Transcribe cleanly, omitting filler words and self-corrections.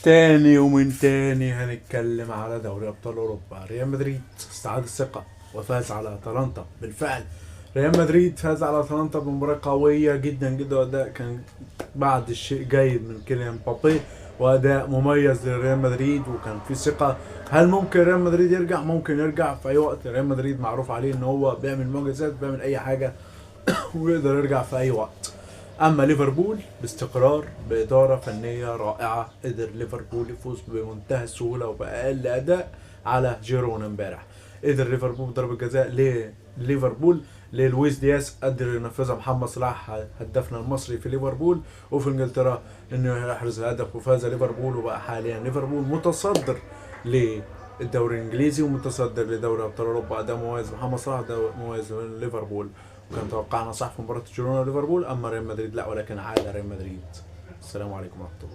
تاني ومن تاني هنتكلم على دوري ابطال اوروبا. ريال مدريد استعاد الثقة وفاز على اتلانتا. بالفعل ريال مدريد فاز على اتلانتا بمباراة قوية جدا جدا، واداء كان بعد الشيء جيد من كيليان مبابي، واداء مميز لريال مدريد، وكان في ثقة. هل ممكن ريال مدريد يرجع؟ ممكن يرجع في اي وقت. ريال مدريد معروف عليه ان هو بيعمل معجزات، بيعمل اي حاجة ويقدر يرجع في اي وقت. اما ليفربول باستقرار بادارة فنية رائعة قدر ليفربول يفوز بمنتهى السهولة وباقل اداء على جيرونا امبارح. قدر ليفربول بضربه جزاء لليفربول للويس دياس قدر ينفذها محمد صلاح هدافنا المصري في ليفربول وفي انجلترا انه يحرز الهدف، وفاز ليفربول، وبقى حاليا ليفربول متصدر للدوري الانجليزي ومتصدر لدوري ابطال اوروبا. اداء مميز محمد صلاح، اداء مميز من ليفربول، وكان توقعنا صح في مباراة جيرونا وليفربول. اما ريال مدريد لا، ولكن عاد ريال مدريد. السلام عليكم ورحمة الله.